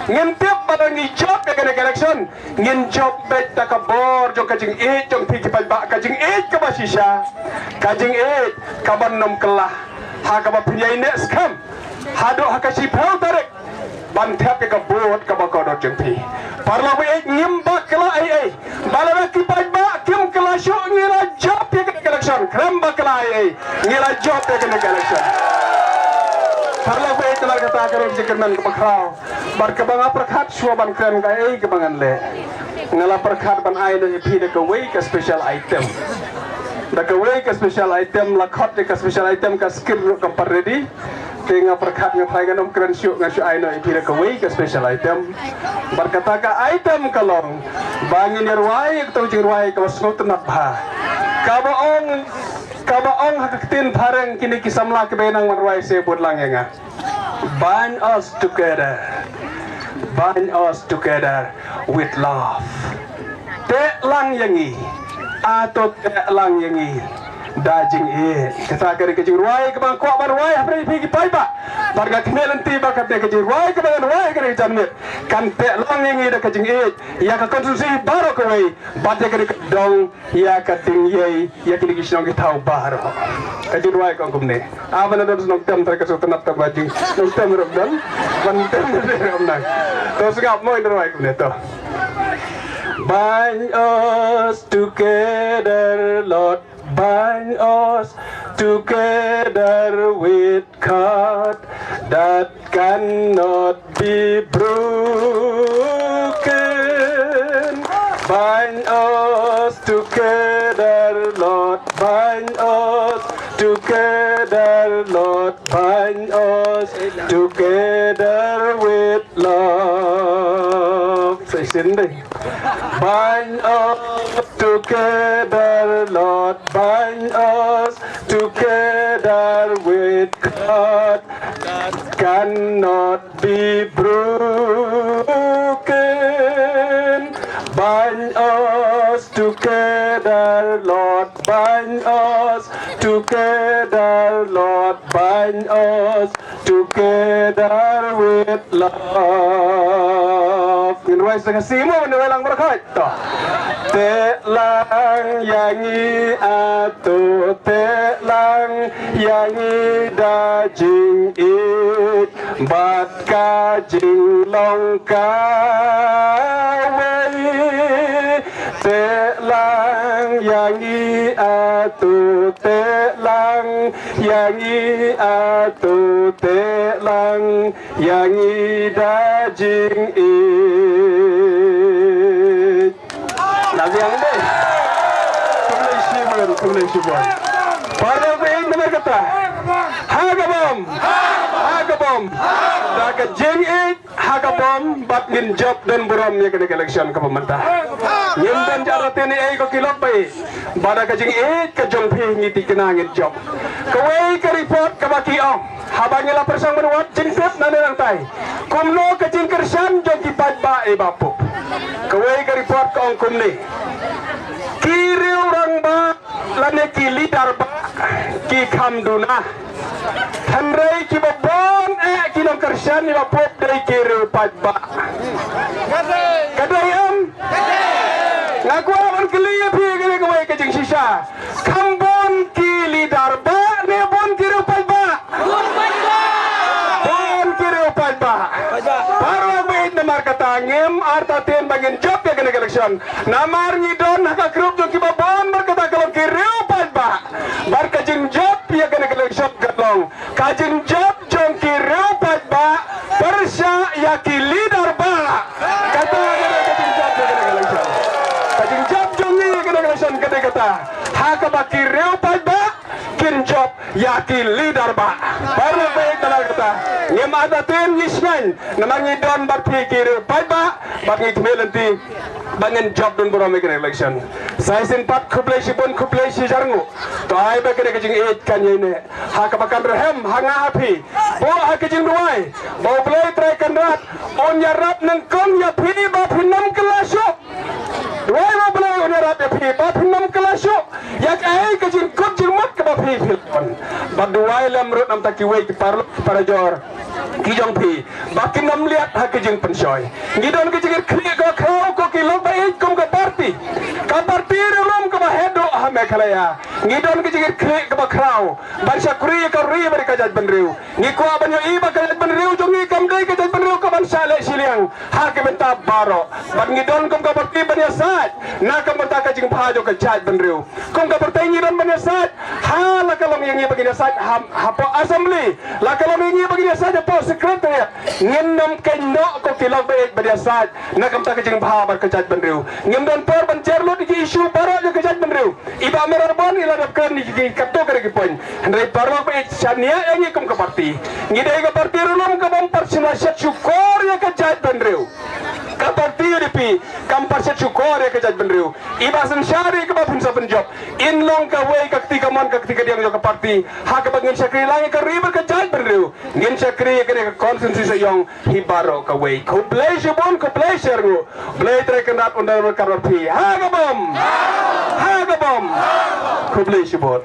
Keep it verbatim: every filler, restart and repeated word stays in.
Ngin tip ba lada ngi jop ïa kane ka election, ngin jop beit da ka bor jong ka jingïeit jong phi ki paidbah, ka jingïeit kaba shisha, ka jingïeit kaban ym kylla. Ha kaba phin ïaineh skhem haduh ha ka shiphew tarik ban thep ïa ka vote kaba kordor jong phi. Paralok ba ïeit, ngim bakla ei ei. Ba lada ki paidbah kim kylla shuh, ngi la jop ïa kane ka election. Khlem bakla ei ei, ngi la jop ïa kane ka election. Paralok ba ïeit, namar kata ka long ka jingkyrmen kaba khraw. Bad kaba nga pyrkhat shuwa ban kren kaei kaba ngan leh, nga la pyrkhat ban ai noh ïa phi da kawei ka special item. Da kawei ka special item, la khot ïa ka special item, ka script ruh kam pat ready. Te nga pyrkhat nga tharai ngan ym kren shuh, ngan shu ai noh ïa phi da kawei ka special item. Bad kata ka item ka long ba ngin ïa rwai ïa kato ka jingrwai kaba sngewtynnat bha, kaba ong, kaba ong ha ka ktien phareng, kine ki samla kiba ïa nang ban rwai, se bud lang ïa nga. Bind us together. Bind us together with love. Teh lang ïa ngi. Ah, to teh lang ïa ngi da jingïeit. Kata ka dei ka jingrwai kaba nga kwah ban rwai ha phi ki paidbah. Bad nga kynmaw lynti ba kata ka jingrwai kaba ngan rwai ha kane ka janmiet kan teh lang ïa ngi da ka jingïeit ïa ka konstituensi baroh kawei. Bad ïa kane ka dong ïa ka ding ïa, ïa kine ki shnong ki thaw baroh. Ka jingrwai ka ong kumne. Ah, ban don shnong tem, trai ka shu tnat ta ba jing shnong tem ruh don. Ban tem ruh nang. To sngap mo, in rwai kumne to. Bind us together, Lord, bind us together with God that cannot be broken. Bind us together, Lord, bind us together, Lord, bind us together with love. Sa shisien dei. Bind us together, Lord, bind us together with God that cannot be broken. Bind us together, Lord, bind us together, Lord, bind us together with love. Ngin rwai sa ka simo, ngin rwai lang baroh khoit. To. Teh lang ïa ngi, ah, to teh lang ïa ngi da jingïeit bad ka jinglong kawei. Teh lang ïa ngi, ah, to teh lang ïa ngi, ah, to teh lang ïa ngi da jingïeit. Na biang dei. Khublei shibun, khublei shibun. Paralok ba ïeit, namar kata, ha ka bom, ha ka bom, da ka jingïeit ha ka bom bad ngin jop don burom ïa kane ka election kaba mynta. Ngim don jingïathuh ei ei ko ki lok ba ïeit. Bad da ka jingïeit ka jong phi ngi tikna ngin jop. Kawei ka report kaba ki ong, haba ngi la pyrshang ban wad jingtip nangne nangtai, kumno ka jingkyrshan jong ki paidbah i Bah Pop. Kawei ka report ka ong kumne: ki riew rangbah lane ki leader bah ki kham duna. Hynrei kiba bun eh ki nongkyrshan i Bah Pop dei ki riew paidbah. Ka dei em? Nga kwah ban kylli ïa phi kane kawei ka jingshisha. Kham bun ki leader bah ne bun ki riew paidbah? Bun ki riew paidbah. Paralok ba ïeit, namar kata ngim artatien ba ngin jop ïa kane ka election. Namar ngi don ha ka group jong kiba bun, namar kata ka long ki riew paidbah. Bad ka jingjop ïa kane ka election ka long ka jingjop jong ki riew paidbah pyrshah ïa ki leader bah. Kata ka dei ka jingjop ïa kane ka election. Ka jingjop jong ngi ïa kane ka election ka dei kata, ha kaba ki riew paidbah kin jop ïa ki leader bah. Paralok ba ïeit, namar kata ngim artatien, ngi sngew namar ngi don bad phi ki riew paidbah, bad ngi kmen lynti ba ngin jop don burom ïa kane ka election. Sa shisien pat khublei shibun, khublei shihajar nguh. To ai ba kane ka jingïeit kan ïaineh, ha kaba kan rhem ha nga ha phi. Bad ha ka jingduwai ba U Blei Trai Kynrad un ïarap nyngkong ïa phi ba phin ym kylla shuh. Duwai ba U Blei un ïarap ïa phi ba phin ym kylla shuh ïa kaei ka jingkut jingmut ka Phi phi lon ba duwai lem ruh namta kiwei ki paralok ki parajor ki jong phi ba kin ym liat ha ki jingpynshoi. Ngi don ki jingkitkhlieh kaba khraw ko ki lok ba ïeit kum ka party, ka party ruh lum kaba heh duh ha Meghalaya. Ngi don ki jingkitkhlieh kaba khraw ban shakri ïa ka ri bad ïa ka jaitbynriew. Ngi kwah ban ïohi ba ka jaitbynriew jong ngi kam dei ka jaitbynriew kaban shah leh shiliang ha ki bynta baroh. Bad ngi don kum ka party ban ïasaid na ka bynta ka jingbha jong ka jaitbynriew. Kum ka party ngi don ban ïasaid ha la ka long ïa ngi ba ngin ïasaid ha, hapoh assembly, la ka long ïa ngi ba ngin ïasaid hapoh secretariat. Ngin ym kynnoh ko ki lok ba ïeit ban ïasaid na ka bynta ka jingbha bad ka jaitbynriew. Ngim don por ban jer lut ïa ki issue baroh jong ka jaitbynriew. I Bah Mayralborn i la dep kren ïa ki katto katne ki point. Hynrei paralok ba ïeit, shaniah ïa ngi kum ka party. Ngi dei ka party ruh lum kabym pat shna shet shukor ïa ka jaitbynriew. Ka party U D P kam pat shet shukor ïa ka jaitbynriew. I Bah Synshar i kaba phin sa pynjop, in long kawei ka kti kamon ka kti kadiang jong ka party ha kaba ngin shakri lang ïa ka ri bad ka jaitbynriew. Ngin shakri ïa kane ka constituency sa ïong hi baroh kawei. Khublei shibun, khublei shihajar nguh. Blei Trai Kynrad un da rem ryngkat bad phi ha ka bym, ha ka bym. Khublei shibun.